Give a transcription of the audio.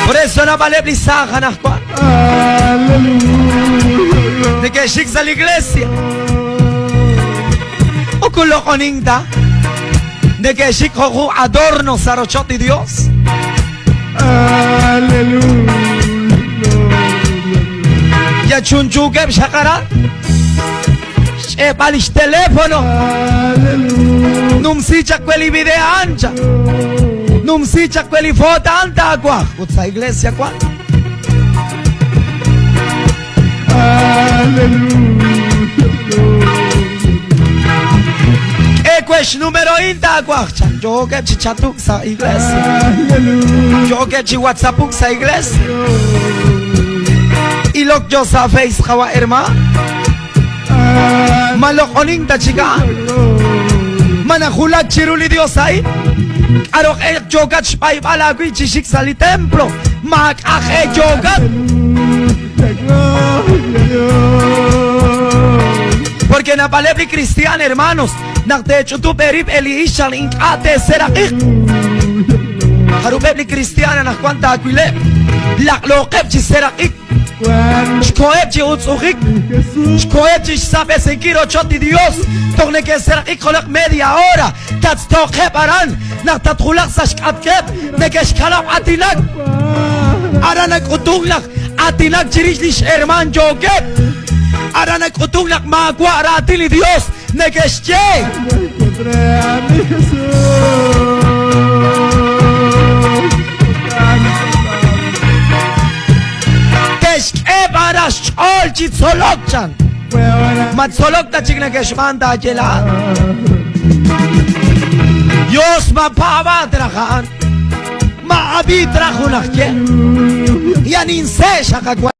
Por eso naab'aleb' li saaj anaqwan neke'xik sa' li iglesia. Moko loq'onink ta. Neke'xik jo' jun adorno sa' rochoch li Dios. Ya chunchuukeb' xaqara. Xch'eeb'al lix teléfono. Numsi chaq we li video ancha. Numsi chaq we li foto a'an taawaj. Ut sa' iglesia wan. K'e we xnumero in taawaj chan. Yookeb' chi chatuk sa' iglesia. Yookeb' chi whatsappuk sa' iglesia. Ilok yo sa' Face qawa' herma. Ma loq'onink ta chik a'an? Ma najulak chiru li Dios a'in? K'aru q'e yookat xb'ayb'al aawib' chi xik sa' li templo? Maak'a' q'e yookat. Porque naab'aleb' li kristiaan, hermanos, naq teech'utub' eerib' eli ixchal ink'a' teeseraq'iq. Jarub'eb' li kristiaan anaqwan taawileb' laq'looqeb' chi seraq'ik. Xkoheb' chi utz'ujik, xkoheb' chi xsab'esinkil rochoch li Dios, toj neke'seraq'ik junaq media hora, tatztoqeb' aran, naq tatwulaq sa' xk'atkeb', neke'xkanab' aatinak. Aran nak'utunk naq aatinak chirix li xhermaan yookeb'. Aran nak'utunk naq maawa' raatin li Dios neke'xye. Te'xk'e b'an raj xch'ool chi tzolok chan. Ma tzolok ta chik neke'xb'aan taaye laa'at. Dios ma paab'aat raj a'an. Ma ab'i traj junaj ye. Ya ninse' xaqawa.